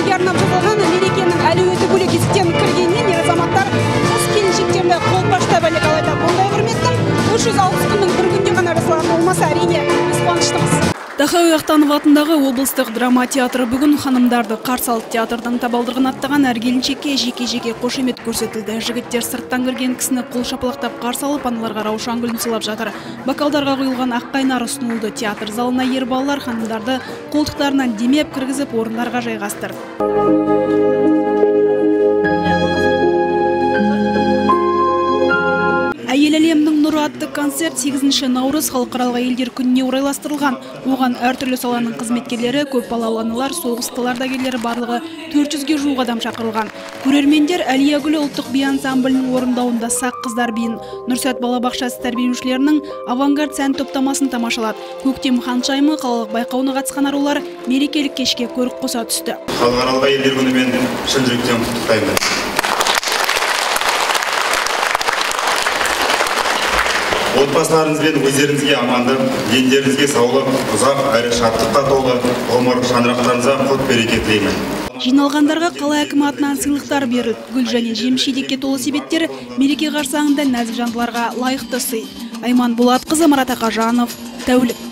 Келіншектерге арнап жасалған мерекенің әлеуеті бөлек. Есіктен кіргеннен ер азаматтар қыз келіншектерді қолпаштап әлек. Алайда бұндай құрметтің 360 күннің бір күнде ғана жасалатын болмаса, әрине біз қуаныштымыз. Тахауи Ахтанов атындағы облыстық драма театры бүгін ханымдарды қарсы алды. Театрдың табалдырығын аттаған әр келіншекке жеке-жеке қошемет көрсетілді. Жігіттер сырттан кірген кісіні қол шапалақтап қарсы алып, аналарға раушан гүлін сыйлап жатыр. Бокалдарға құйылған ақ қайнар ұсынылды. Театр залына ер балалар ханымдарды қолтықтарынан демеп кіргізіп, орындарға жайғастырды. Әйел әлемнің нұры атты концерт 8 наурыз халықаралық әйелдер күніне орайластырылған. Оған әртүрлі саланың қызметкерлері, көп балалы аналар, соғыс тыл ардагерлері, барлығы 400-ге жуық адам шақырылған. Көрермендер Әлия гүлі ұлттық би ансамблінің орындауында сақ қыздар биін, Нұрсәт балабақшасы тәрбиеленушілерінің авангард сән топтамасын тамашалады. Көктем ханшайымы қалалық байқауына қатысқан арулар мерекелік кешке көрік қоса түсті. Халықаралық әйелдер күнімен шын жүректен құттықтаймын. Отбасыларыңыз бен өздеріңізге амандық, дендеріңізге саулық, ұзақ әрі шаттыққа толы ғұмыр, шаңырақтарыңызға құт береке тілеймін. Жиналғандарға қала әкімі атынан сыйлықтар берілді. Гүл және жеміс жидекке толы себеттер мереке қарсаңында нәзік жандыларға лайықты сый. Айман Болатқызы, Марат Ақажанов, Тәулік.